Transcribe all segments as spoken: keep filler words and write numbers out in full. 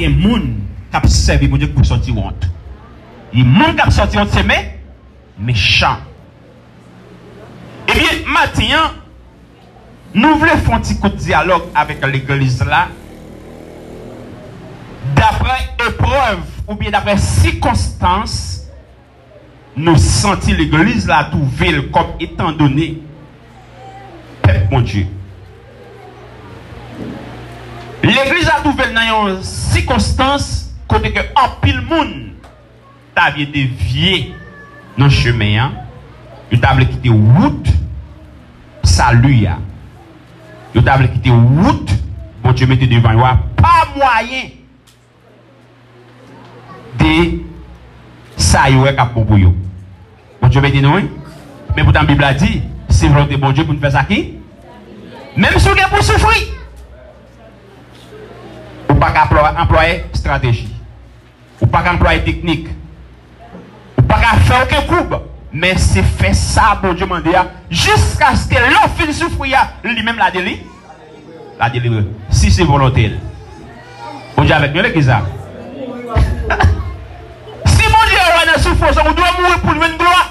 Gen moun k ap sèvi Bondye pou sòti wont. Gen moun k ap sòti wont, se me, mechan. Ebyen, maten an, nou vle fè yon ti kout dyalòg avèk legliz la, daprè eprèv oubyen daprè sikonstans nou santi legliz la twouve l kòm etandone pèp Bondye. Legliz la twouve l nan yon sikonstans kote ke anpil moun ta vle devye nan chemen an, yo ta vle kite wout sali a, yo ta vle kite wout Bondye mete devan yo a pa mwayen de sa yo wè k ap bon pou yo. Bondye beni nou, wi. Men poutan Bib la di, se volonte Bondye pou n fè sa ki. Menm si w gen pou soufri, ou pa ka anplwa-, anplwaye estrateji. Ou pa ka anplwaye teknik. Ou pa ka fè okenn koub. Men se fè sa Bondye mande a, jiskaske lè w fin soufri a, li menm l a deli-, l a delivre. Si se volonte l. Bondye avèk nou, legliz la. Si Bondye wè w nan soufrans, ou dwe mouri pou l jwenn glwa.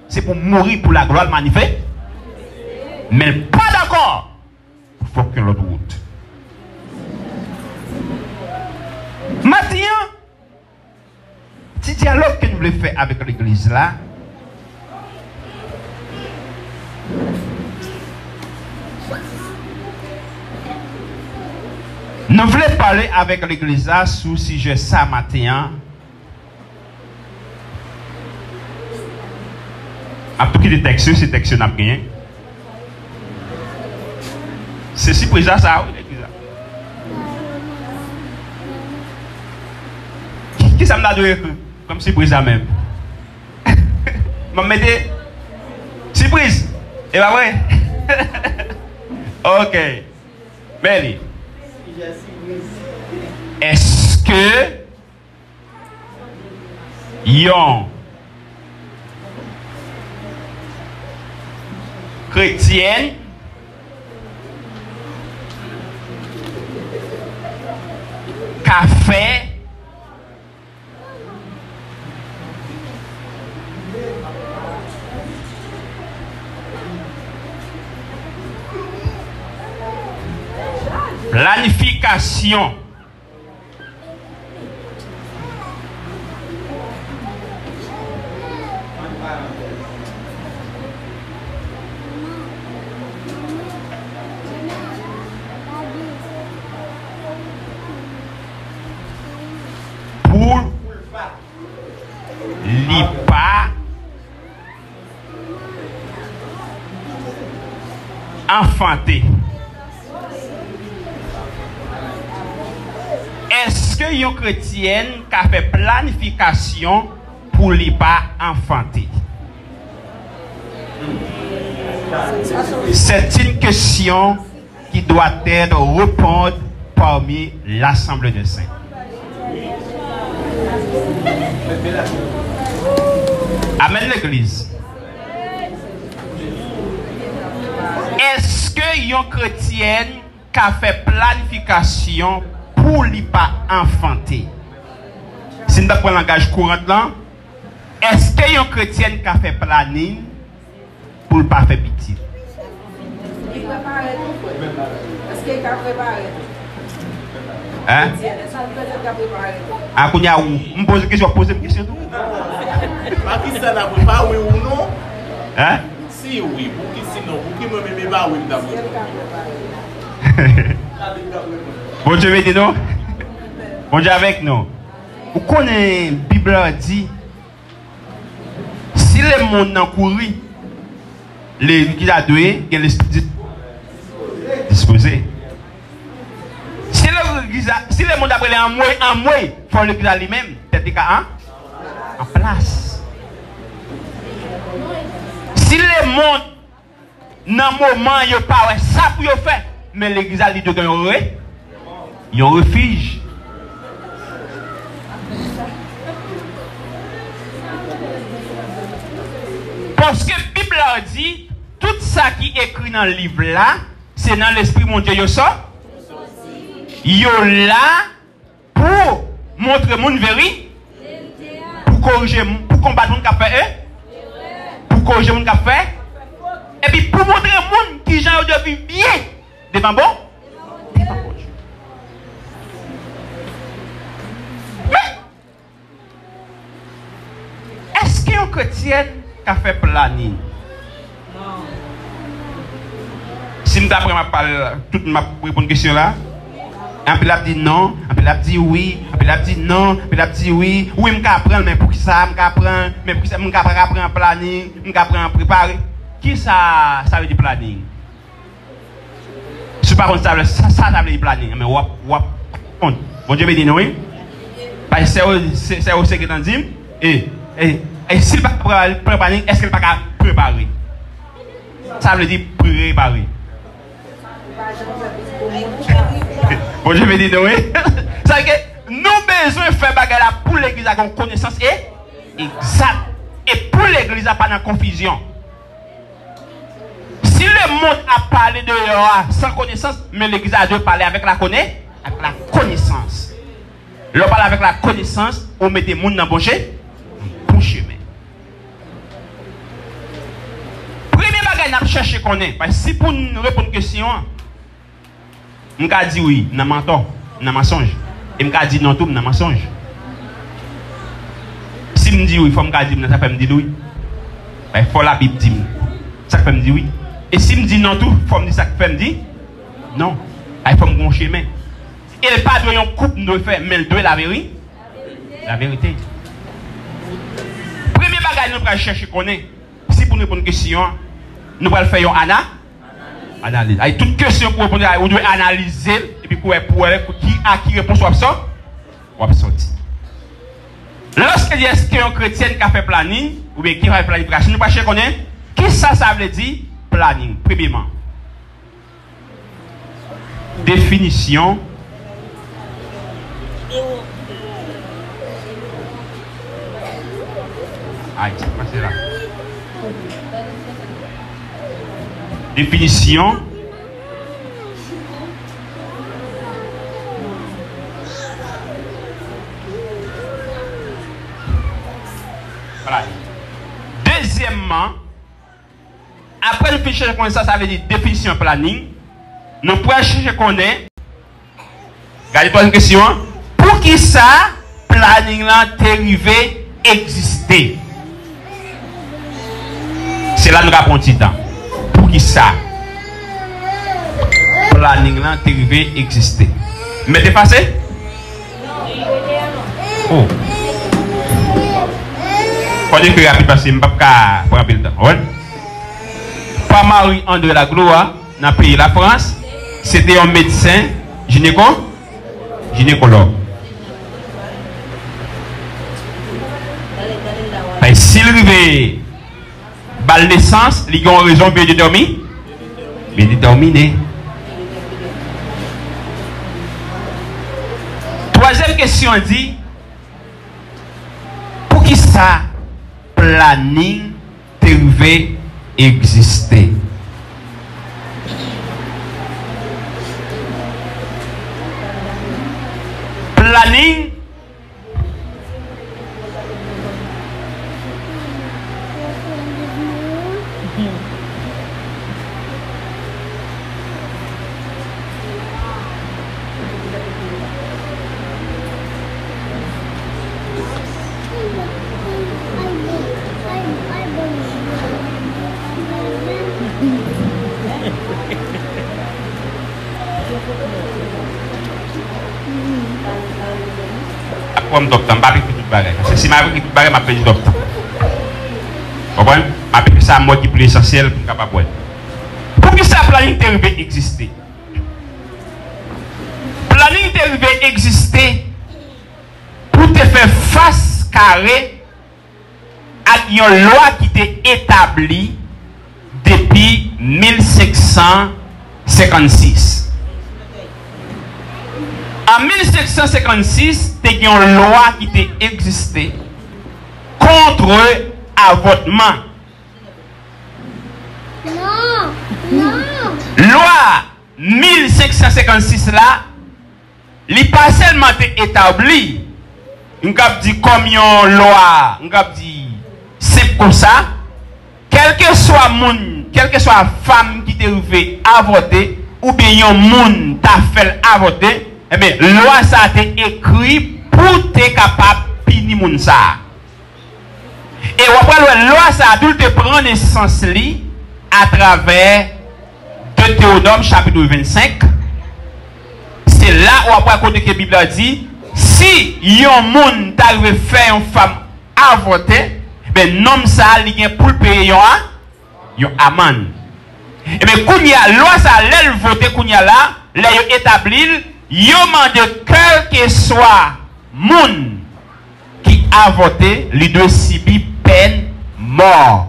Se pou mouri pou laglwa l manifeste. Men l pa dakò pou fè okenn lòt wout. Maten an, ti dyalòg ke nou vle fè avèk legliz la, nou vle pale avèk legliz la sou sijè sa maten an. M ap tou kite tèks yo, se tèks yo n ap genyen. Se sipriz la sa, wi, legliz la. Ki, ki sa m ta dwe ekri kòm sipriz la menm? M ap mete sipriz. E pa vre? Ok. Men li. Èske yon kretyèn ka fè planifikasyon pou li pa anfante. Èske yon kretyèn ka fè planifikasyon pou li pa anfante? C'est une question qui doit être répondue parmi l'assemblée des saints. Amèn, legliz. Èske yon kretyèn ka fè planifikasyon pou li pa anfante? Si n ta pran langaj kourant lan, èske yon kretyèn ka fè planin pou l pa fè pitit? Li prepare tou, frè. Èske li ka prepare tou? Hein? Èske li ka prepare tou? A, kounye a ou, m poze kesyon, poze m kesyon tou. Pa ki sa n ap prepare, wi ou non? Hein? Si wi, pouki sinon, pouki mwen menm e pa wi m t ap reponn? Bondye beni nou. Bondye avèk nou. Ou konnen Bib la di, si lemonn nan kouri, legliz la dwe gen lespri di-, dispoze. Si legliz la, si lemonn ap rele anmwe, anmwe, fò legliz la li menm, tèt li ka an, an plas. Si lemonn nan moman yo pa wè sa pou yo fè, men legliz la li dwe gen yon re-, yon refij. Paske Bib la di, tout sa ki ekri nan liv la, se nan Lespri Bondye yo sò-, yo la pou montre moun veri, pou korije, pou konbat moun k ap fè e, pou korije moun k ap fè, epi pou montre moun kijan yo dwe viv byen devan bon, devan Bondye. Men, èske yon kretyèn ka fè planin? Si m ta pran, m ap pale, tout moun ap reponn kesyon la. Anpil ap di non, anpil ap di wi, anpil ap di non, anpil ap di wi. Wi, m ka pran l, men poukisa m ka pran, men poukisa m ka pa ka pran planin, m ka pran prepare? Kisa sa vle di planin? Si w pa konn sa, sa, sa, sa vle di planin, men w ap, w ap konn. Bondye beni nou, wi. Paske sè yo, sè, sè yo se gentan di m, e, e, e si l pa pran, pran planin, èske l pa ka prepare? Sa vle di prepare. Bondye beni nou, wi. Sa vle di ke nou bezwen fè bagay la pou legliz la gen konesans e egzak. E pou legliz la pa nan konfizyon. Si lemonn ap pale deyò a san konesans, men legliz la dwe pale avèk la kone, avèk la konesans. Lè w pale avèk la konesans, ou mete moun nan bon che-, bon chemen. Premye bagay n ap chèche konnen, paske si pou n reponn kesyon an, m ka di wi nan mantò, nan mansonj. E m ka di non tou, m nan mansonj. Si m di wi, fò m ka di m nan, sa k fè m di l wi. Bay fò Labib di m. Sa k fè m di wi. E si m di non tou, fò m di sa k fè m di non. Bay fò m gon chemen. E l pa dwe yon koup m dwe fè, men l dwe laveri-, laverite. Premye bagay nou pral chèche konnen, si pou n reponn kesyon an, nou pral fè yon ana-, analiz. Ay, tout kesyon pou reponn, ay, ou dwe analize l, epi pou wè, pou wè ki, a ki repons w ap sò-, w ap sòti. Lòske di èske yon kretyèn ka fè planin, oubyen ki fè planifikasyon, nou pa chèche konnen kisa sa vle di planin, premyeman. Definisyon. Ay, sa k pase la? Definisyon. Vwala. Dezyèmman, apre nou fin chèche konnen sa, sa vle di definisyon planin, nou pral chèche konnen Gade twazyèm kesyon an. Poukisa planin lan te rive egziste? Se la nou ka pran ti tan. Poukisa planin lan te rive egziste? Mèt efase? Oh. Fò n ekri rapid paske m p ap ka pran anpil tan. Konprann? Pa Marie André Lagloire nan peyi Lafrans, se te yon medsen jineko-, jinekològ. Paske si l rive ba l nesans, li gen yon rezon byen detèmi-, byen detèmine. Twazyèm kesyon an di, poukisa planin te rive egziste? Planin. Ak pran dòk tan, m p ap ekri tout bagay. Paske si m ap ekri tout bagay, m ap pèdi dòk tan. Konprann? M ap ekri sa m wè ki pi esansyèl pou m kapab wè. Poukisa planin te rive egziste? Planin te rive egziste pou te fè fas kare ak yon lwa ki te etabli depi mil senk san senkannsis. An mil senk san senkannsis, te gen yon lwa ki te egziste kont avòtman. Lwa mil senk san senkannsis la Li pa sèlman te etabli, m kab di kòm yon lwa, m kab di senp konsa, kèlkeswa moun, kèlkeswa fanm ki te rive avòte, oubyen yon moun ta fè l avòte, ebyen, lwa sa a te ekri pou te kapab pini moun sa a. E w ap pral wè lwa sa a tou, l te pran nesans li atravè Detewonòm chapit vennsenk. Se la w ap wè kote ke Bib la di, si yon moun ta rive fè yon fanm avòte, ben, nonm sa a, li gen pou l peye yon a, yon amann. Ebyen, kounye a, lwa sa a, lè l vote kounye a la, lè yo etabli l, yo mande kèlkeswa moun ki avòte, li dwe sibi pèn mò.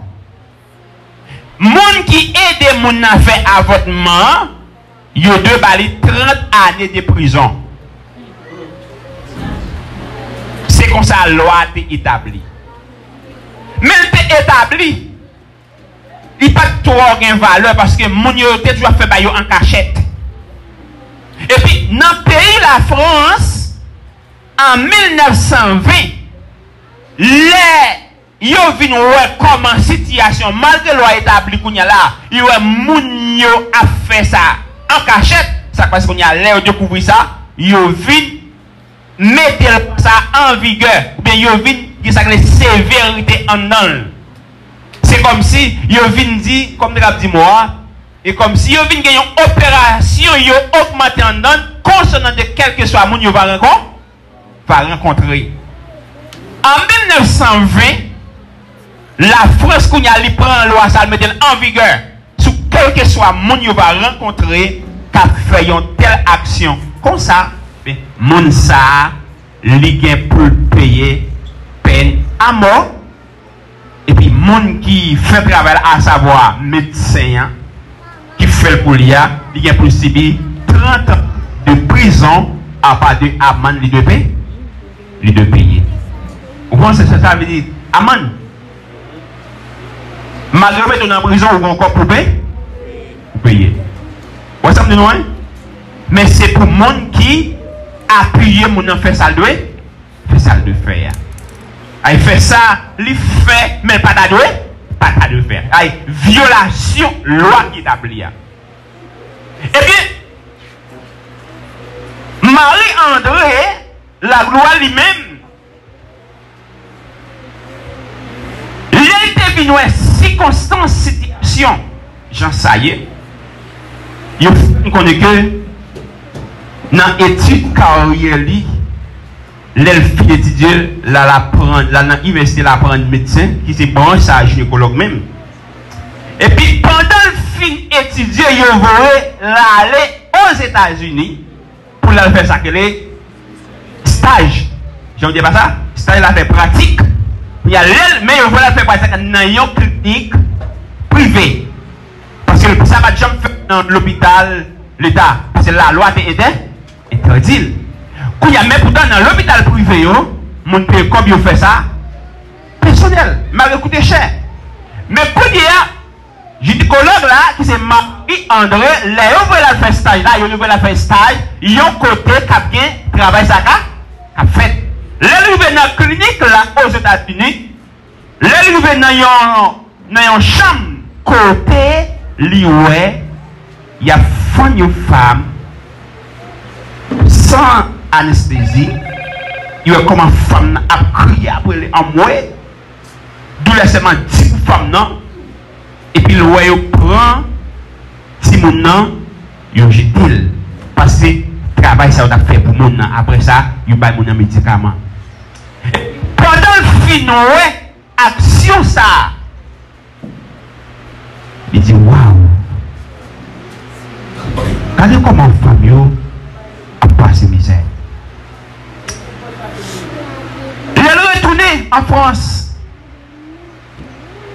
Moun ki ede moun nan fè avòtman an, yo dwe ba li trant ane de prizon. Se konsa lwa a te etabli. Men l te etabli, li pa t twò gen valè paske moun yo, yo te toujou ap fè bagay yo an kachèt. Epi, nan peyi Lafrans, an mil nèf san ven, lè yo vin wè kòman sitiyasyon, malgre lwa etabli kounye a la, yo wè moun yo ap fè sa an kachèt, sa k pase kounye a, lè yo dekouvri sa, yo vin mete lwa sa an vigè, oubyen yo vin gen sa k rele severite anndan l. Se kòmsi yo vin di, kòm te k ap di mo a, e kòmsi yo vin gen yon operasyon yo ogmante anndan l konsènan de kèlkeswa moun yo va rankon-, va rankontre. An mil nèf san ven, Lafrans kounye a li pran lwa sa a, l mete l an vigè sou kèlkeswa moun yo va rankontre k ap fè yon tèl aksyon. Konsa, men, moun sa a, li gen pou l peye pèn a mò. Epi moun ki fè travay la, asavwa medsen an, ki fè l pou li a, li gen pou l sibi trant an de prizon, apa de amann li dwe pe-, li dwe peye. Ou konprann sa, sa, sa vle di? Amann. Malgre yo mete w nan prizon, ou gen yon kòb pou pe-, pou peye. Ou wè sa m di nou an? Men se pou moun ki apiye moun nan fè sa l dwe, fè sa l dwe fè a. Ay fè sa, li fè, men l pa ta dwe, pa ta dwe fè. Ay vyolasyon lwa ki etabli a. Ebyen, Marie André Laglwa li menm, lè l te vin wè sikonstans, sitiyasyon, jan sa ye, yo fè n konnen ke nan etid karyè li, lè l fin etidye, l al aprann, l al nan inivèsite, l aprann medsen, ki se branch sa jinekològ menm. Epi pandan l fin etidye, yo voye l ale Ozetazini pou l al fè sa k rele staj. Jan w di pa sa? Staj la fè pratik. Kounye a, lè l, men yo voye l al fè pratik nan yon klinik prive. Paske sa pa t janm fèt nan lopital leta. Paske lalwa te entè-, entèdi l. Kounye a, men poutan nan lopital prive yo, moun peye kòb yo fè sa pèsonèl, malgre l koute chè. Men kounye a, jinekològ la, ki se Marie André, lè yo voye l al fè staj la, yo voye l al fè staj yon kote k ap gen travay sa ka, k ap fèt. Lè l rive nan klinik la, Ozetazini, lè l rive nan yon, nan yon chanm kote li wè y ap fann yon fanm san anestezi, li wè kòman fanm nan ap kriye, ap rele anmwe, doulè sèlman di pou fanm nan, epi l wè yo pran timoun nan, yo jete l. Paske travay sa yo t ap fè pou moun nan, apre sa, yo bay moun nan medikaman. Pandan l fin wè aksyon sa a, li di, "Waw! Gade kòman fanm yo ap pase mizè." Lè l retounen an Frans,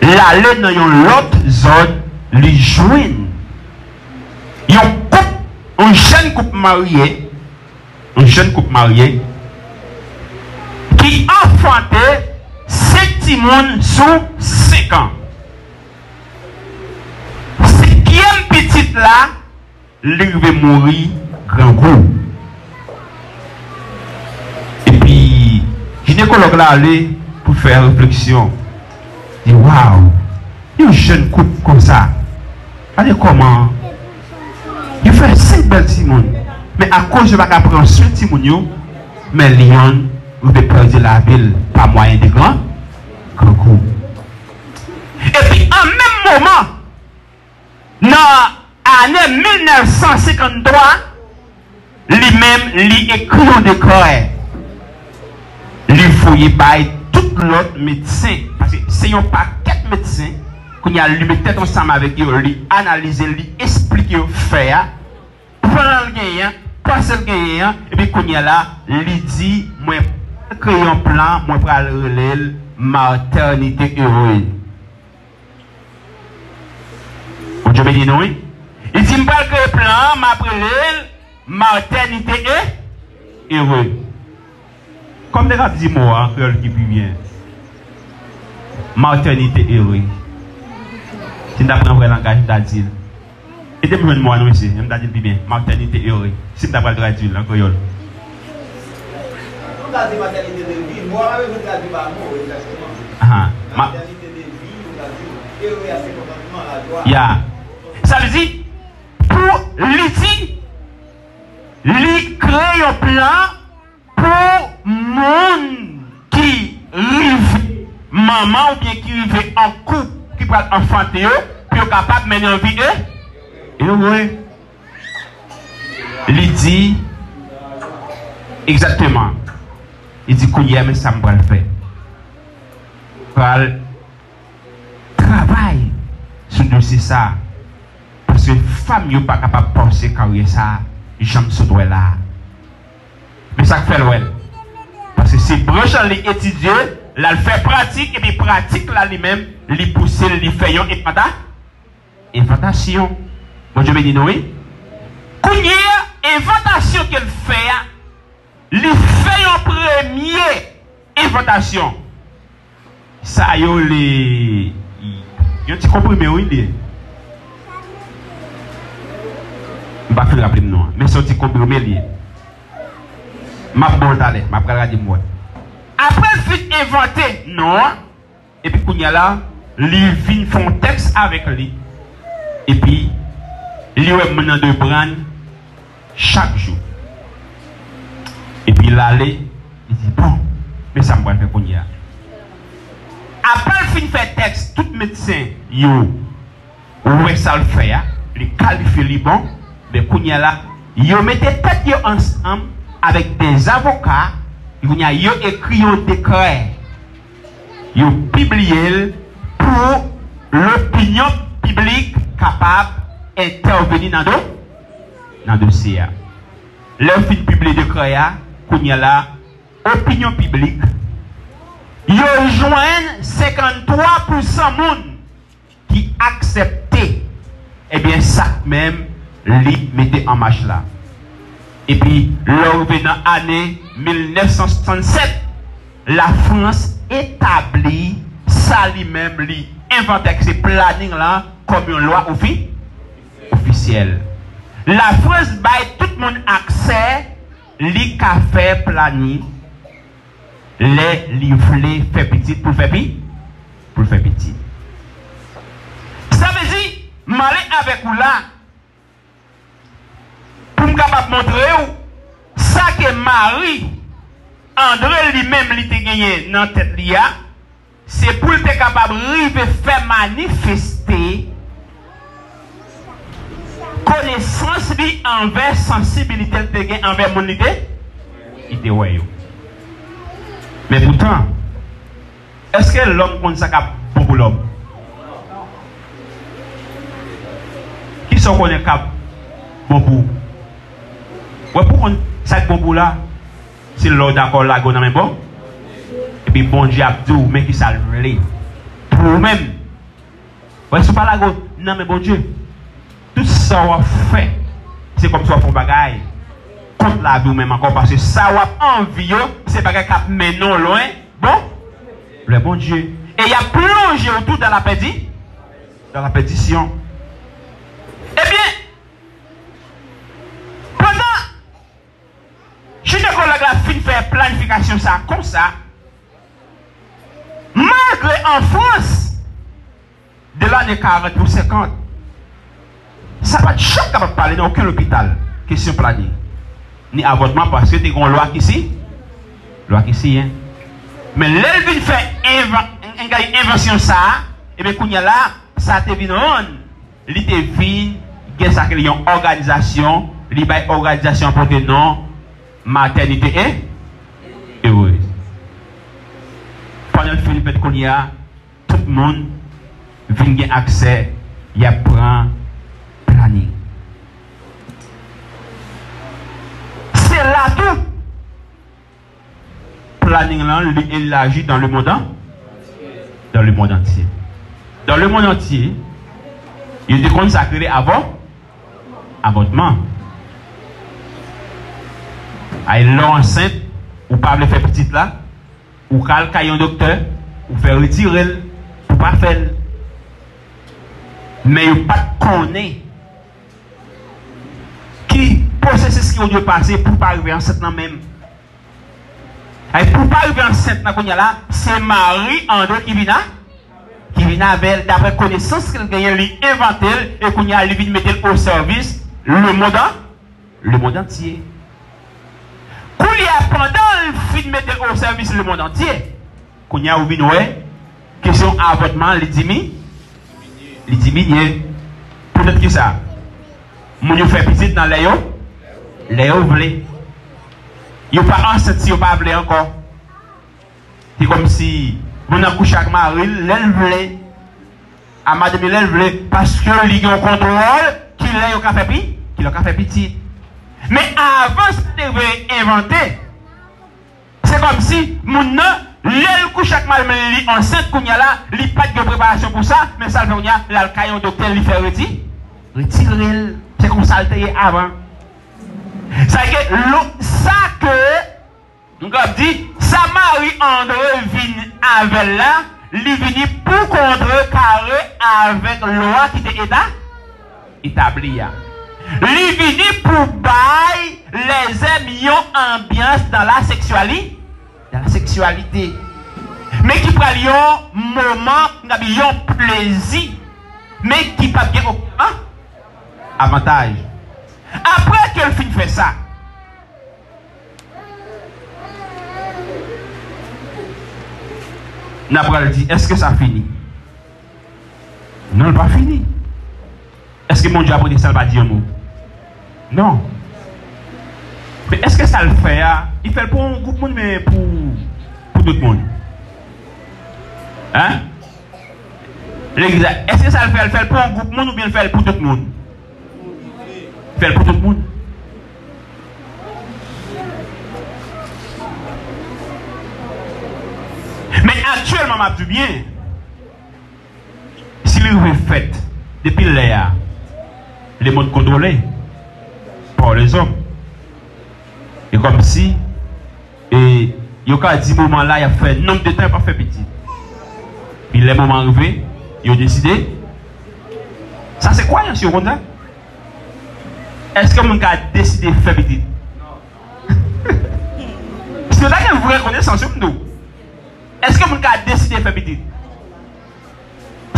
l ale nan yon lòt zòn, li jwenn yon koup, yon jèn koup marye, yon jèn koup marye ki anfante senk timoun sou senk an. Senkyèm pitit la, li rive mouri grangou. Sikològ la ale pou fè refleksyon. Di, waw, yon jèn koup konsa. Gade kòman yo fè senk bèl timoun. Men akoz yo pa ka pran swen timoun yo, men li yonn rive pèdi lavi l pa mwayen de gran, grangou. Epi an menm moman, nan ane mil nèf san senkanntwa, li menm, li ekri yon dekrè. Li voye bay tout lòt medsen, paske se yon pakèt medsen. Kounye a, li met tèt ansanm avèk yo, li analize, li esplike yo fè a, plan l genyen an, panse l genyen an, epi kounye a la, li di, mwen pral kreye yon plan, mwen pral rele l Matènite Ere. Bondye beni nou, wi. Li di, m pral kreye plan an, m ap rele l Matènite E, Ere. Kòm te kab di mo a an kreyòl ki pi byen. Matènite Ere. Si m ta pran vrè langaj, m ta di l. Ede m jwenn mo a non, mesye. M ta di l pi byen. Matènite Ere. Si m ta pral tradui l an kreyòl. Ou ka di matènite de vi. Mo a pa bezwen tradui pa mo, egzakteman. Aha. Ma- Matènite de vi, ou ka di ere a se kontantman, lajwa. Ya. Sa vle di, pou li di, li kreye yon plan pou moun ki rive manman oubyen ki rive an koup ki pral anfante yo, pou yo kapab mennen yon vi e, ere. Li di, egzakteman, li di, kounye a, men sa m pral fè. Pral travay sou dosye sa a. Paske fanm yo pa kapab panse karyè sa a, jan m sot wè la a. Men sa k fè l wè l. Paske se branch lan li etidye, l al fè pratik, epi pratik la li menm, li pouse l, li fè yon enfanta-, enfantasyon. Bondye beni nou, wi. Kounye a, enfantasyon ke l fè a, li fè yon premye enfantasyon. Sa yo le, yon ti konprime, wi, li ye. M pa fin raple m non an, men se yon ti konprime li ye. M ap ba w l talè, m ap pral gade m wè. Apre l fin envante non an, epi kounye a la, li vin fè yon tèks avèk li. Epi, li wè moun nan de pran chak jou. Epi l ale, li di, bon, men sa m pral fè kounye a. Apre l fin fè tèks, tout medsen yo wè sa l fè a, li kalifye li bon, men kounye a la, yo mete tèt yo ansanm avèk de zavoka, kounye a, yo ekri yon dekrè. Yo pibliye l pou lopinyon piblik kapab entèveni nan do-, nan dosye a. Lè yo fin pibliye dekrè a, kounye a la, opinyon piblik, yo jwenn senkanntwa pousan moun ki aksepte, ebyen, sa menm li mete an mach la. Epi, lè w rive nan ane mil nèf san swasannsèt, Lafrans etabli sa li menm li envante, ki se planin lan, kòm yon lwa ofi-, ofisyèl. Lafrans bay tout moun aksè, li ka fè planin lè li vle fè pitit, pou l fè pi-, pou l fè pitit. Sa vle di, m ale avèk ou la, pou m kapab montre w sa ke Marie André li menm li te genyen nan tèt li a, se pou l te kapab rive fè manifeste konesans li anvè sansibilite l te gen anvè moun li te, li te wè yo. Men poutan, èske lòm konn sa k ap bon pou lòm? Kisa w konnen k ap bon pou ou? Wè, pou w konn sa k bon pou w la, se lè w dakò lage w nan men bon, epi Bondye ap di w men kisa l vle pou ou menm. Wè, si w pa lage w nan men Bondye, tout sa w ap fè, se kòmsi w ap fè yon bagay kont lavi w menm ankò, paske sa w ap anvi yo, se bagay k ap mennen w lwen, bon, lwen Bondye. E y ap plonje w tou dans la pèdi-, dans la perdition. Ebyen, pandan jinekològ la fin fè planifikasyon sa konsa, an Frans, de lane karant pou senkant, sa pa t janm kapab pale nan okenn lopital, kesyon planin, ni avòtman, paske te gen yon lwa ki si, lwa ki siyen. Men lè l vin fè envan-, envansyon sa a, ebyen kounye a la, sa te vin rann li te vin gen sa ke li yon òganizasyon, li bay òganizasyon an pote non Matènite e Erez. Pandan l fin fèt kounye a, tout moun vin gen aksè, y ap pran planin. Se la tou, planin lan, li elaji dans le monde en-, dans le monde entier. Dans le monde entier, yo te konn sa k rele avò-, avòtman. Ay, lè w ansent, ou pa vle fè pitit la, ou ka al kay yon doktè, ou fè retire l, ou pa fè l. Men yo pa t konnen ki pwosesis ke w dwe pase pou w pa rive ansent nan menm. Ay, pou w pa rive ansent nan kounye a la, se mari Andre ki vin a, ki vin avè l, daprè konesans ke l genyen, li envante l, e kounye a li vin mete l o sèvis lemonn an-, lemonn antye. Kounye a, pandan l fin mete l o sèvis lemonn antye, kounye a ou vin wè, kesyon avòtman, li dimi-, li diminye. Poutèt ki sa? Moun yo fè pitit nan lè yo, lè yo vle. Yo pa ansent si yo pa vle ankò. Se kòmsi moun nan kouche ak mari l lè l vle, a madanm li lè l vle, paske li gen yon kontwòl ki lè yo ka fè pi-, ki lè yo ka fè pitit. Men avan sa te rive envante, se kòmsi moun nan, lè l kouche ak madanm li, li ansent kounye a la, li pa t gen preparasyon pou sa, men sa l fè kounye a, l al kay yon doktè, li fè reti-, retire l. Se konsa l te ye avan. Sa ke, lo-, sa ke, m kapab di, sa mari Andre vin avè l la, li vini pou kontrekare avèk lwa ki te eta-, etabli a. Li vini pou bay lèzòm yon anbyans dans la sexuali-, dans la sexualité. Men ki pral yon moman, n ap di yon plezi, men ki p ap gen okenn avantaj. Apre ke l fin fè sa, n ap pral di, èske sa fini? Non, l pa fini. Èske Bondye ap rete san l pa di yon mo? Non. Men èske sa l fè a, li fè l pou yon gwoup moun, men pou, pou tout moun? Hein? Legliz la, èske sa l fè a, l fè l pou yon gwoup moun oubyen l fè l pou tout moun? L fè l pou tout moun. Men aktyèlman, m ap di w byen, si li rive fèt, depi lè a, lemonn kontwole pa lèzòm. E kòmsi, e, yo ka di moman la, y ap fè nonb de tan y ap fè pitit. Pi lè moman rive, yo deside. Sa se kwayans yo konn sa. Èske moun ka deside fè pitit? Si yo ta gen vrè konesans, yo m di w. Èske moun ka deside fè pitit?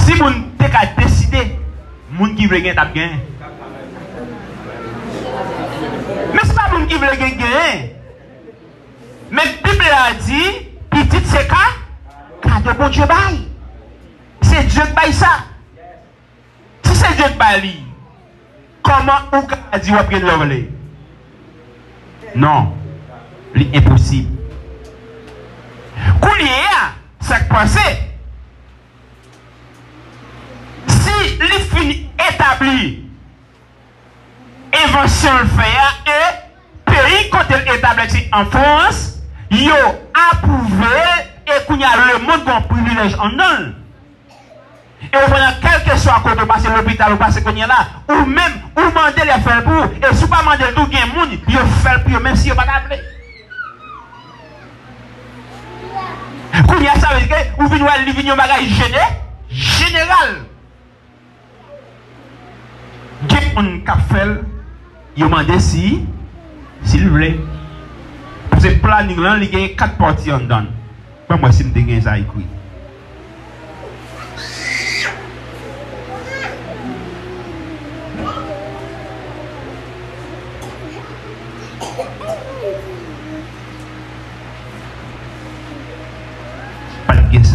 Si moun te ka deside, moun ki vle gen t ap gen. Men se pa moun ki vle gen genyen. Men Bib la di, pitit se ka, kado Bondye bay. Se Dye k bay sa. Si se Dye k ba li, kòman ou ka di w ap gen lè w vle? Non, li enposib. Kounye a, sa k pase? Si li fin etabli envansyon l fè a e peyi kote l etabli, se an Frans, yo apwouve l e kounye a lemonn gen yon privilèj anndan l. E ou pran nan kèlkeswa kote w pase, lopital ou pase kounye a la, ou menm, ou mande l, y ap fè l pou ou. E si w pa mande l tou, gen moun, yo fè l pou yo, menm si yo pa ta vle. Kounye a, sa vle di ke ou vin wè li vin yon bagay jene-, jeneral. Gen moun k ap fè l, yo mande si, si l vle. Paske planin lan, li gen kat pati anndan l. Ban m wè si m te gen sa ekri.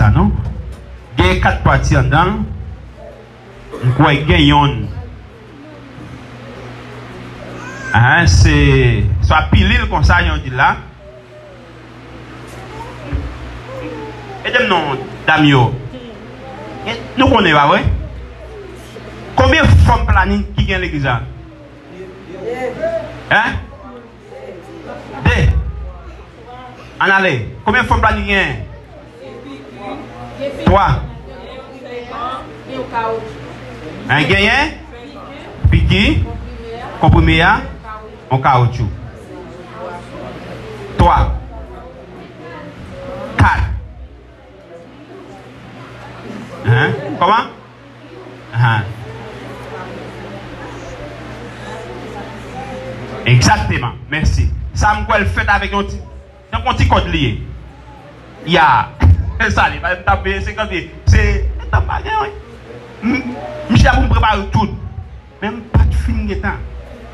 sa non. Gen kat pati anndan l. M kwè gen yonn. Hein, se swa pile l konsa, jan yo di l la. Ede m non, dam yo. Nou konnen, pa vre? Konbyen fòm planin ki gen legliz la? Hein? De. Ann ale. Konbyen fòm planin ki gen? Twa. Hein, genyen? Piki. Konprime a. Yon kawotchou. Twa. Kat. Hein? Kòman? Hein. Egzakteman. Mèsi. Sa m kwè l fèt avèk yon ti, tankou yon ti kòd li ye. Ya. Sa li, pa m tape senkant li. Se, se tanp pa gen, wi. M, m chita pou m prepare tout. Men m pa t fin gen tan.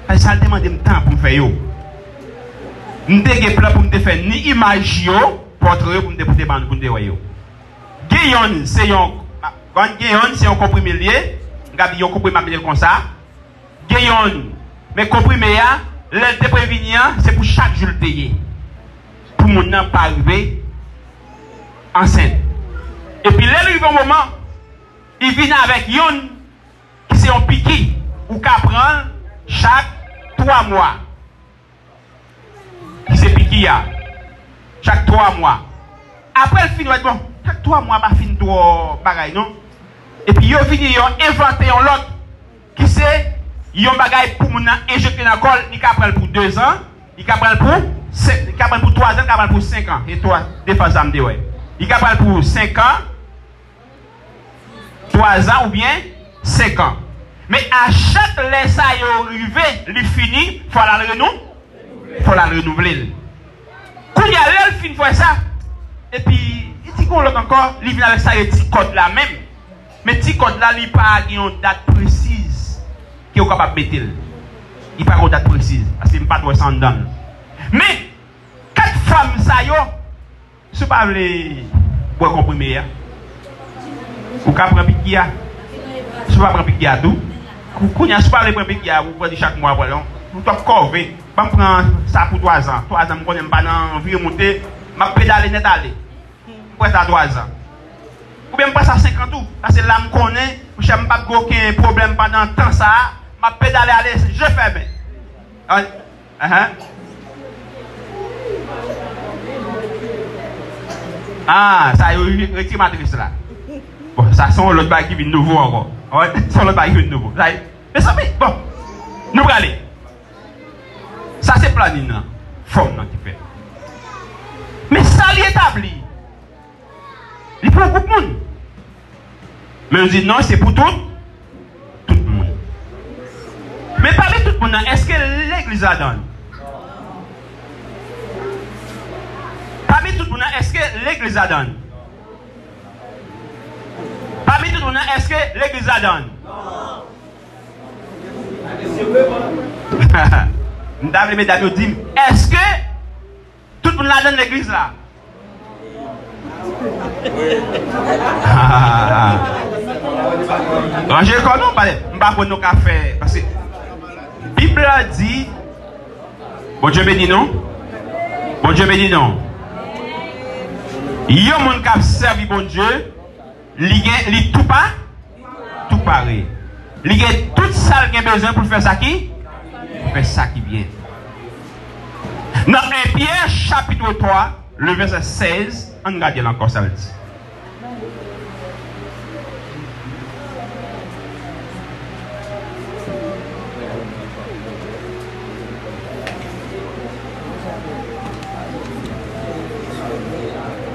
Paske sa l te mande m tan pou m fè yo. M te gen plan pou m te fè ni imaj yo, pòtre yo pou m te pote ban nou pou n te wè yo. Gen yonn, se yon, ban gen yonn, se yon konprime l ye. M ka di yon konprime m ap mete l konsa. Gen yonn, men konprime a, lè l te previni an, se pou chak jou l te ye. Pou moun nan pa rive ansent. Epi lè l rive yon moman, li vin avèk yonn ki se yon piki, ou ka pran l chak twa mwa. Ki se piki a. Chak twa mwa. Apre l fin wè, bon, chak twa mwa pa fin twò bagay, non. Epi yo vini, yo envante yon lòt, ki se yon bagay pou moun nan enjekte nan kò l, li ka pran l pou de zan, li ka pran l pou senk, li ka pran l pou twa zan, li ka pran l pou senk an. E twa, de faz sa m te wè. Li ka pran l pou senk an, twa zan oubyen senk an. Men a chak lè sa yo rive, li fini, fò l al renou-, fò l al renouvle l. Kounye a, lè l fin fè sa, epi li di gon lòt ankò, li vin avèk sa yo ti kòd la menm. Men ti kòd la, li pa gen yon dat presiz ke ou kapab mete l. Li pa gen yon dat presiz, paske m pa t wè sa anndan l. Men, kat fanm sa yo, si w pa vle bwè konprime a, ou ka pran piki a. Si w pa pran piki a tou, kou-, kounye a, si w pa vle pran piki a, ou pran li chak mwa, pran l, ou t ap kòve. Ban m pran sa pou twa zan. Twa zan, m konnen m pa nan vire moute, m ap pedale nèt ale. M pran sa twa zan. Oubyen m pran sa senk an tou. Paske la m konnen, monchè, m p ap gen okenn pwoblèm pandan tan sa a. M ap pedale ale, je fèmen. An, ahan. Ah, sa yo re-, retire matris la. Bon, sa se yon lòt bagay ki vin nouvo ankò. Wi, se yon lòt bagay ki vin nouvo. Sa, mezanmi, bon, nou prale. Sa se planin nan, fòm nan ki fèt. Men sa li etabli, li pou yon gwoup moun. Men yo di non, se pou tout, tout moun. Men pami tout moun nan, èske legliz ladan l? Pami tout moun nan, èske legliz ladan l? Pami tout moun nan, èske legliz ladan l? M ta vle medam yo di m, èske tout moun ladan legliz la? Ranje kò nou, paske m pa kwè nou ka fè, paske Bib la di, Bondye beni nou. Bondye beni nou. Yon moun k ap sèvi Bondye, li gen, li tou pa, tou pare. Li gen tout sa l gen bezwen pou l fè sa ki, pou l fè sa ki byen. Nan en Pyè chapit twa, le vèsè sèz, ann gade l ankò sa l di.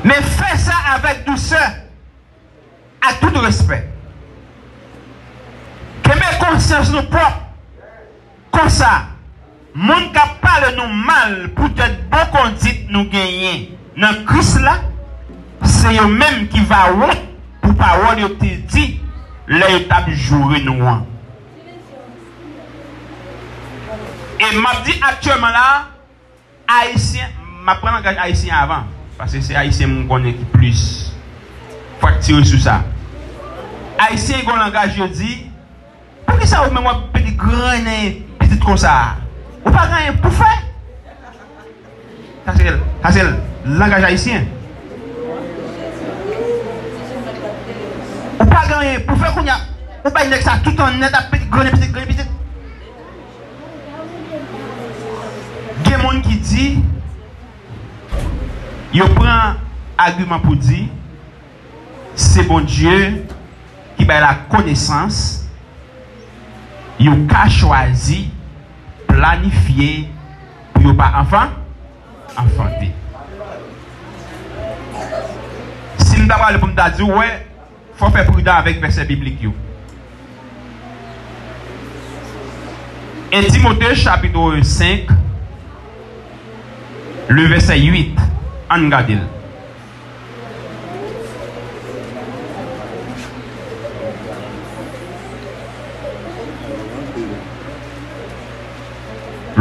Men fè sa avèk dousè, ak tout respè. Kenbe konsyans nou pwòp. Konsa, moun k ap pale nou mal poutèt bon kondit nou genyen nan Kris la, se yo menm ki va wont pou pawòl yo te di lè yo t ap joure nou an. E m ap di aktyèlman la, Ayisyen, m ap pran langaj ayisyen avan, paske se ayisyen m konnen ki plis. Fò w tire sou sa. Ayisyen gen yon langaj yo di, poukisa ou menm w ap pedi grannen pitit konsa a? Ou pa gen anyen pou fè? Sa se, sa se langaj ayisyen. Ou pa gen anyen pou fè kounye a, ou bay nèg sa tout an nèt ap pedi grannen pitit, grannen pitit. Gen moun ki di, yo pran agiman pou di, se Bondye ki bay lakonesans, yo ka chwazi planifye pou yo pa anfan, anfante. Si m ta pale pou m ta di w, wè, fò w fè pridan avèk vèsè biblik yo. En Timote chapit senk, le vèsè uit, ann gade l.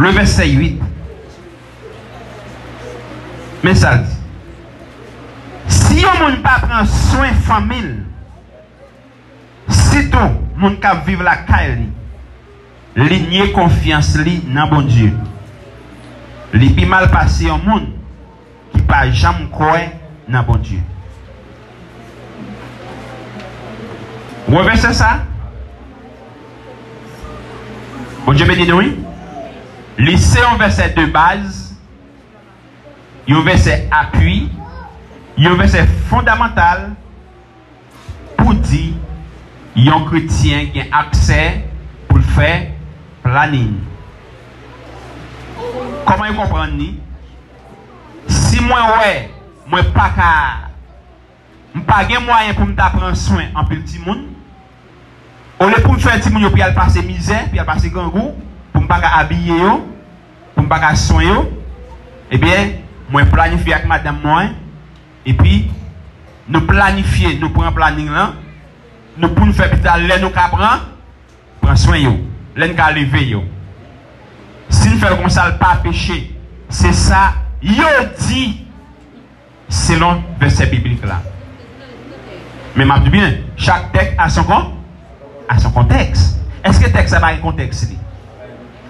Le vèsè uit. Men sa l di. Si yon moun pa pran swen fanmi l, sitou moun k ap viv lakay li, li nye konfyans li nan Bondye. Li pi mal pase yon moun ki pa janm kwè nan Bondye. Wè vèsè sa? Bondye beni nou, wi. Li se yon vèsè de baz, yon vèsè apui, yon vèsè fondamantal pou di yon kretyen gen aksè pou l fè planin. Kòman yo konprann li? Si mwen wè mwen pa ka, m pa gen mwayen pou m ta pran swen anpil timoun, olye pou m fè timoun yo pou y al pase mizè, pou y al pase grangou, pou m pa ka abiye yo, pou m pa ka swen yo, ebyen, mwen planifye ak madanm mwen, epi nou planifye, nou pran planin lan, nou pou n fè pita lè nou ka pran, pran swen yo, lè n ka leve yo. Si n fè l konsa, l pa peche. Se sa yo di selon vèsè biblik la. Men m ap di byen, chak tèks a son kon, a son kontèks. Èske tèks sa pa gen kontèks li?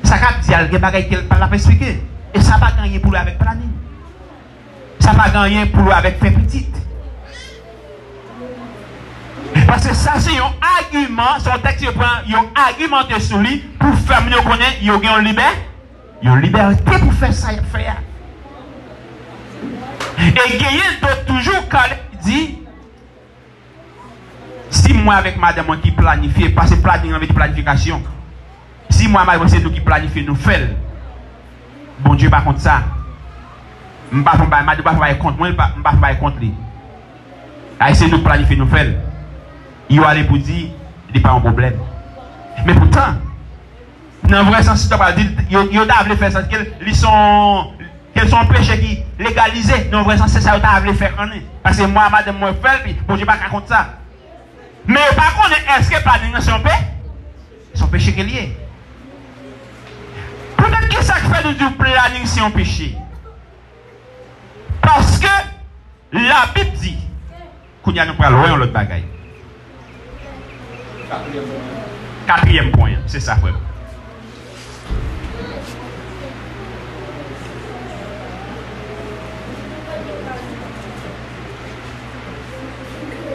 Sa k ap di a, l gen bagay ke l pa l ap eksplike. E sa pa gen anyen pou wè avèk planin. Sa pa gen anyen pou wè avèk fè pitit. Paske sa se yon agiman, se yon tèks yo pran, yo agimante sou li pou fè moun yo konnen yo gen yon libè, yon libète pou fè sa y ap fè a. E genyen dòt toujou, Kaleb di, si mwen avèk madanm mwen ki planifye, paske planin an vle di planifikasyon. Si mwen avèk madanm mwen se nou ki planifye, nou fè l. Bondye pa kont sa. M pa fè bay, madanm pa fè bay kont mwen, m pa, m pa fè bay kont li. Ay, se nou k planifye, nou fè l. Yo ale pou di, li pa yon pwoblèm. Men poutan, nan vrè sans, si ta pral di, yo, yo ta vle fè sans ke l, li se yon, ke l se yon peche ki legalize. Nan vrè sans, se sa yo ta vle fè konnen. Paske mwen, madanm mwen fè l, pi Bondye pa ka kont sa. Men yo pa konnen èske planin nan se yon pe-, se yon peche ke l ye. Poutèt ki sa k fè nou di planin se yon peche? Paske Labib di, kounye a nou pral wè yon lòt bagay. Katriyèm pwen an, se sa, frè m.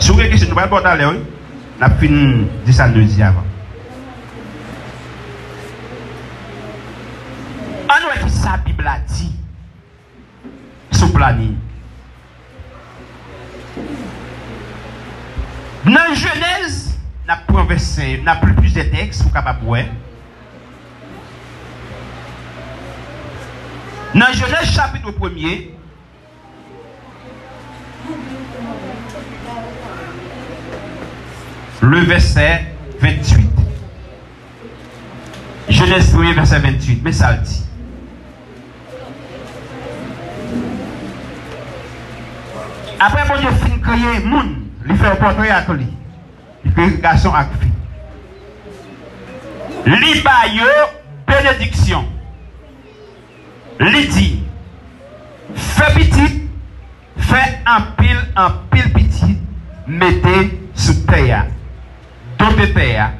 Si w gen kesyon, nou pral ba w talè, wi. N ap fin di sa n dwe di avan. Ann wè ki sa Bib la di sou planin. Nan Jenèz, n ap pran vèsè, n ap li plizyè tèks pou w kapab wè. Nan Jenèz chapit premye, le vèsè venntuit. Jenèz premye vèsè venntuit, men sa l di. Apre Bondye fin kreye moun, li fè yon pòtre ak li. Li kreye gason ak fi. Li ba yo benediksyon. Li di, fè pitit, fè anpil, anpil pitit, mete sou tè a. Dote tè a.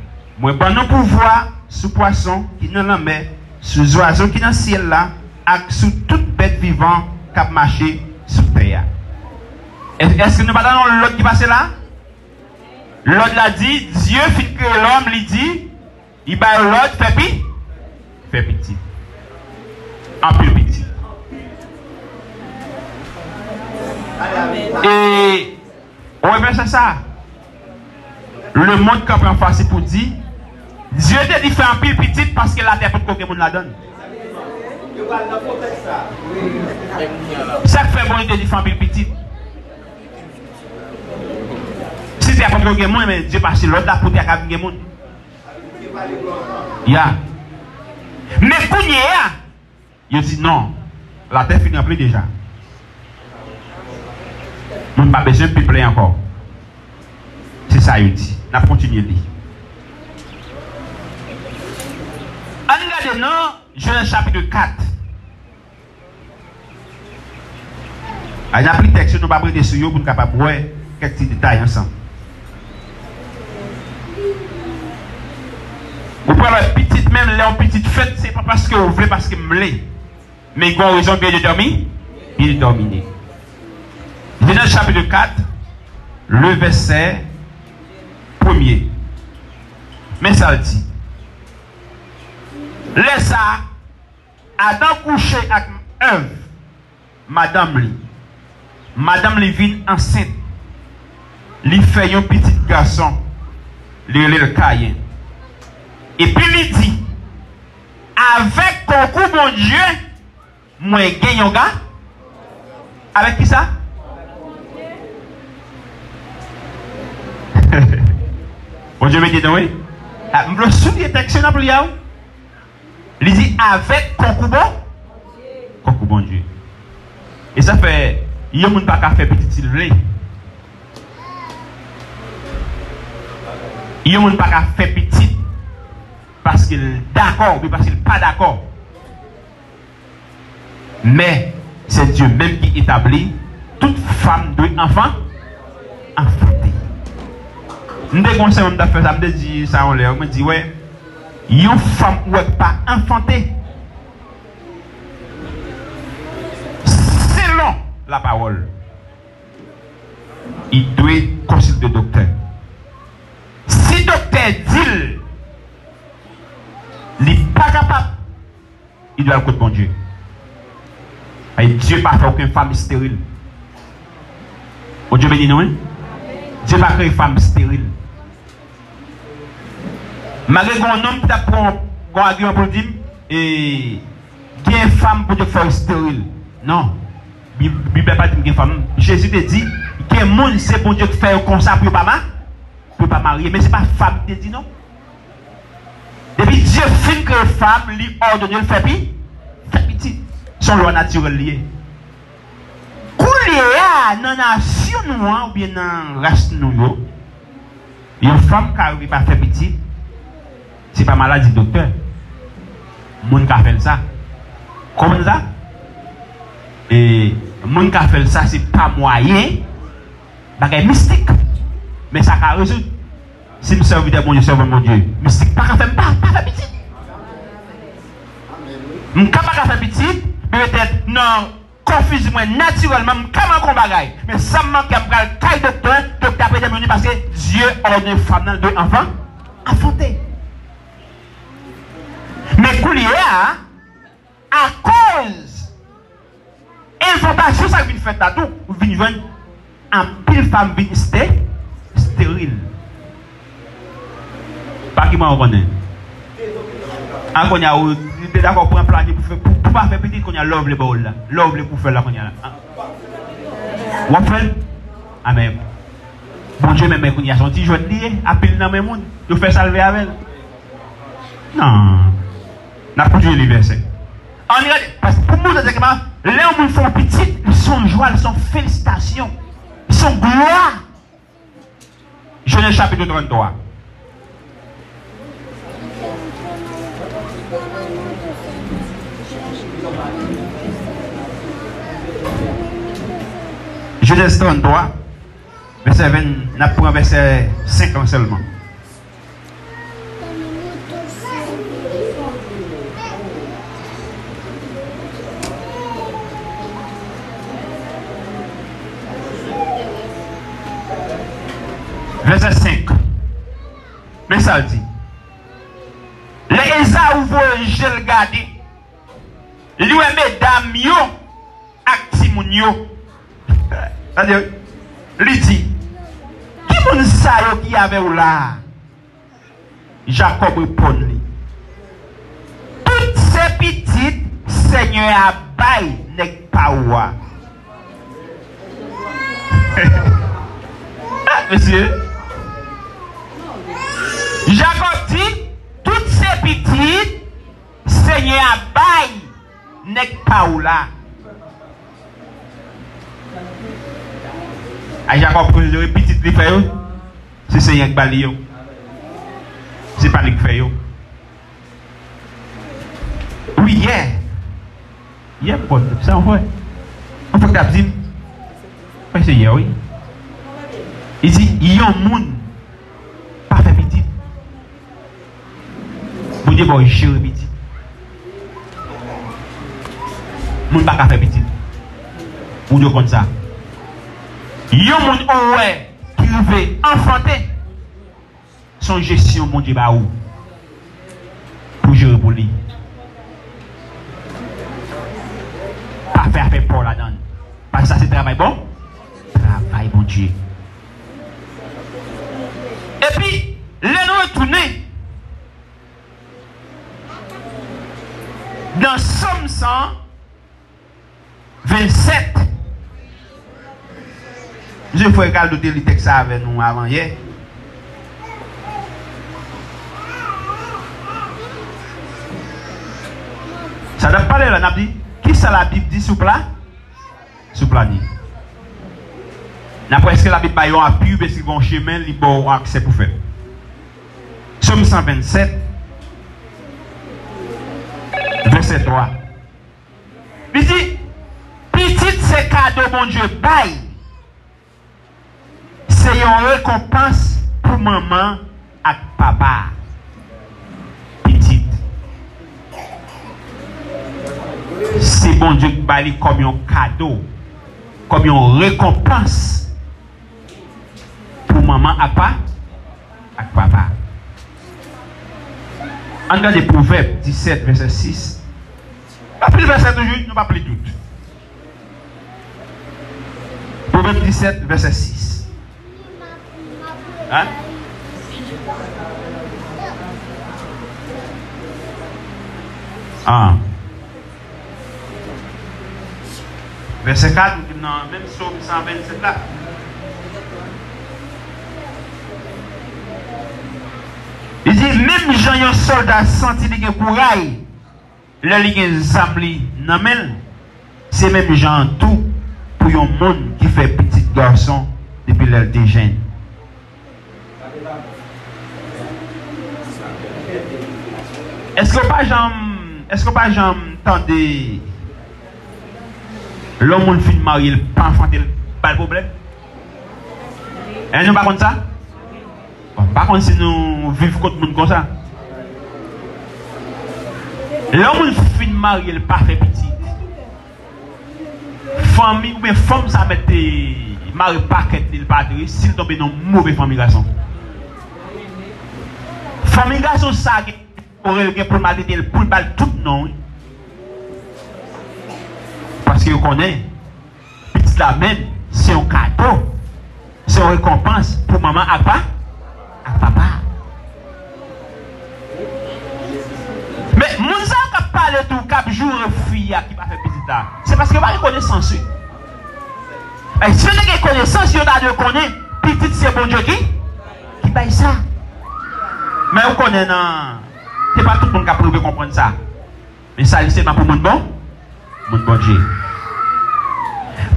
Mwen ban nou pouvwa sou pwason ki nan lanmè, sou zwazo ki nan syèl la, ak sou tout bèt vivan k ap mache sou tè a. Èske nou pa tande yon lòd ki pase la? Lòd la di, Dye fin kreye lòm, li di, li ba yo lòd, fè pi, fè pitit. Anpil pitit. E Ou wè vèsè sa? Lemonn kanpe anfas li pou di, Dye te di fè anpil pitit paske latè potko gen moun ladan l. Sa k fè Bondye te di fè anpil pitit? Si tè a potko gen moun, men Dye pase lòd la pou tè a ka vin gen moun. Ya. Men kounye a, Yo di non, latè fin ranpli deja. Moun pa bezwen piplen ankò. Se sa yo di. N ap kontinye li. Ann gade nan Jenèz chapit kat. Ann ap li tèks yo, nou p ap rete sou yo pou n kapab wè kèk ti detay ansanm. Ou pral wè pitit, menm lè yon pitit fèt, se pa paske ou vle, paske m vle. Men gen yon rezon byen detèmi-, byen detèmine. Jenèz chapit kat, le vèsè premye. Men sa l di. Lè sa a, Adan kouche ak Èv, madanm li. Madanm li vin ansent. Li fè yon pitit gason. Li rele l Kayen. Epi li di, avèk konkou Bondye, mwen gen yon ga-, avèk kisa? Bondye beni nou, wi. A, m vle souliye tèks yo nan pli a, wi. Li di, avèk konkou Bon-, konkou Bondye. E sa fè, yon moun pa ka fè pitit si l vle. Yon moun pa ka fè pitit paske l dakò oubyen paske l pa dakò. Men, se Dye menm ki etabli, tout fanm dwe anfan-, anfante. M te gen yon sèman m t ap fè sa, m te di sa yon lè, mwen di, wè, yon fanm ou wè k pa anfante, selon lapawòl, li dwe konsilte doktè. Si doktè di l, li pa kapab, li dwe al kot Bondye. Ay, Dye pa fè okenn fanm esteril. Bondye beni nou, wi. Dye pa kreye fanm esteril. Malgre gen yon nonm ki t ap pran yon agiman pou l di m, e, gen fanm Bondye fè yo esteril. Non. Bib, Bib la pa di m gen fanm. Jezi te di, gen moun se Bondye ki fè yo konsa pou yo pa ma-, pou yo pa marye. Men se pa fanm ki te di non. Depi Dye fin kreye fanm, li òdone l fè pi-, fè pitit. Se yon lwa natirèl li ye. Kounye a, nan nasyon nou an, oubyen nan ras nou yo, yon fanm ka rive pa fè pitit, se pa maladi doktè. Moun ka fè l sa. Konprann sa? E moun ka fè l sa, se pa mwayen bagay mistik. Men sa ka rezoud. Si m sèvitè Bondye, sèvant Bondye, mistik pa ka fè m pa, pa fè pitit. M ka pa ka fè pitit, men petèt nan kò fizik mwen, natirèlman, m ka manke yon bagay. Men sa m manke a, m pral kay doktè, doktè ap ede m jwenn li paske Dye òdone fanm nan dwe anfan-, anfante. Men kounye a, akoz enfantasyon sa k vin fèt la tou, ou vin jwenn anpil fanm vin ste-, esteril. Pa ki mwen ou konnen. A kounye a, ou te dakò pran plani pou fè, pou, pou pa fè pitit, kounye a, lè w vle ba w l la. Lè w vle pou fè l la, kounye a la. A. W ap fè l? Amèn. Bondye menm, men kounye a, se yon ti jwèt li ye, apil nan men moun. Yo fè sa l vle avè l. Non. N ap kontinye li vèsè. Ann gade, paske pou montre tèkman, lè yon moun fè yon pitit, li se yon jwa, li se yon felisitasyon, li se yon glwa. Jenèz chapit tranntwa. Jenèz tranntwa. Vèsè ven, n ap pran vèsè senk lan sèlman. Vèsè senk. Men sa l di. Lè Ezaou voye je l gade, li wè medam yo ak timoun yo. Sa di, li di, "Ki moun sa yo ki avè w la a?" Jakòb reponn li, "Tout se pitit Senyè a bay nèg pa ou a." Ah, mesye. Jakòb di, "Tout se pitit Senyè a bay nèg pa ou la." A Jakòb konsidere pitit li fè yo, se Senyè k ba li yo. Se pa li k fè yo. Wi, yè. Yè m konn sa yon frè. Yon frè k t ap di m, mwen se yè wi. Li di, yon moun pa fè pitit. Bondye ba w jere pitit. Moun pa ka fè pitit. Moun yo konn sa. Yon moun ou wè ki rive anfante, se yon jesyon Bondye ba ou pou jere pou li. Pa fè afè pa w ladan l. Paske sa se travay bon, travay Bondye. Epi, lè nou retounen nan Sòm san vennsèt, m sonje frè Ricardo te li tèks sa avè nou avan yè. Sa n ap pale la, n ap di, kisa Labib di sou pla? Sou plane. N ap wè èske Labib ba yon api oubyen èske gen yon chemen li ba w aksè pou fè l. Sòm san vennsèt, vèsè twa. Li di, pitit se kado Bondye bay. Se yon rekonpans pou manman ak papa. Pitit. Se Bondye ki bay li kòm yon kado, kòm yon rekonpans pou manman ak pa, ak papa. Ann gade Pwovèb disèt, vèsè sis. Anpil vèsè toujou, nou p ap li tout. Pwovèb disèt, vèsè sis. Hein? Ah. Vèsè kat, ou di m nan menm Sòm san vennsèt la. Li di, menm jan yon sòlda santi li gen kouray, lè li gen zam li nan men l, se menm jan an tou pou yon moun ki fè pitit gason depi lè l te jenn. Èske w pa janm, èske w pa janm tande lè yon moun fin marye, l pa anfante, l ba l pwoblèm? Hein, nou pa konn sa? Bon, m pa konn si nou viv kot moun konsa. Lè yon moun fin marye, l pa fè pitit, fanmi oubyen fanm sa mèt te mare pakèt li, l pa dwe, si l tonbe nan move fanmi gason. Fanmi gason sa gen, orèl gen pou l maltrete l, pou l ba l tout non, wi. Paske yo konnen, pitit la menm, se yon kado. Se yon rekonpans pou manman ak pa, ak papa. Men, moun sa yo k ap pale tou, k ap joure fi a ki pa fè pitit la, se paske yo pa gen konesans, wi. E si yo te gen konesans, yo ta dwe konnen pitit se Bondye ki, ki bay sa. Men ou konnen nan, se pa tout moun k ap rive konprann sa. Men sa li sèlman pou moun bon, moun Bondye.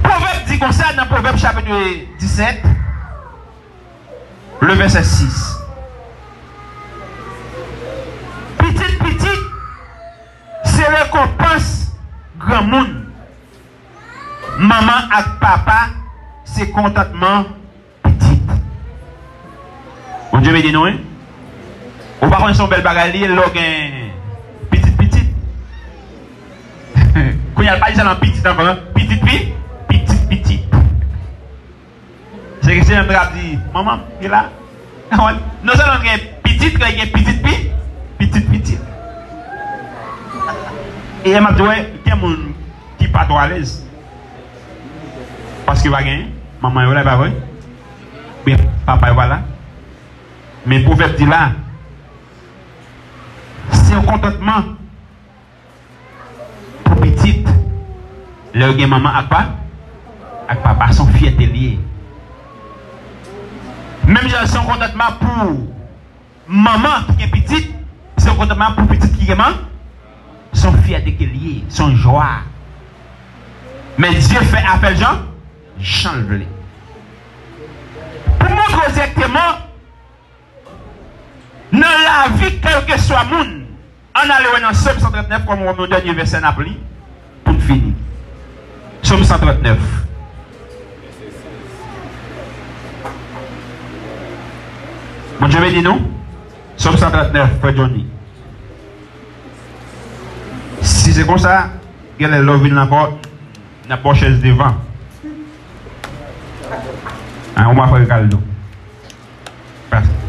Pwovèb di konsa nan Pwovèb chapit disèt, le vèsè sis. Pitit pitit se rekonpans granmoun. Manman ak papa se kontantman. Bondye beni nou, wi. Ou pa konn se yon bèl bagay li ye lè w gen pitit pitit. Kounye a l pa di sèlman pitit ankò, non. Pitit pi, pitit pitit. Se ke se menm trap di, manman m, li la. Non sèlman gen pitit, men gen pitit pi, pitit pitit. E m ap di, wè, gen moun ki pa twò alèz. Paske pa gen manman yo la, e pa vre? Oubyen papa yo pa la. Men pwovèb di la, se yon kontantman pou pitit lè yo gen manman ak pa, ak papa, se yon fyète li ye. Menm jan se yon kontantman pou manman ki gen pitit, se yon kontantman pou pitit ki gen manman, se yon fyète ke li ye, se yon jwa. Men Dye fè afè l jan, jan l vle. Pou montre w dirèkteman, nan lavi kèlkeswa moun, ann ale wè nan Sòm san trannèf kòm yon dènye vèsè n ap li pou n fini. Sòm san trannèf. Bondye beni nou. Sòm san trannèf, frè Johnny. Si se konsa, genlè lè w vin la ankò, n ap ba w chèz devan. An, ou mwa frè Ricardo. Pas-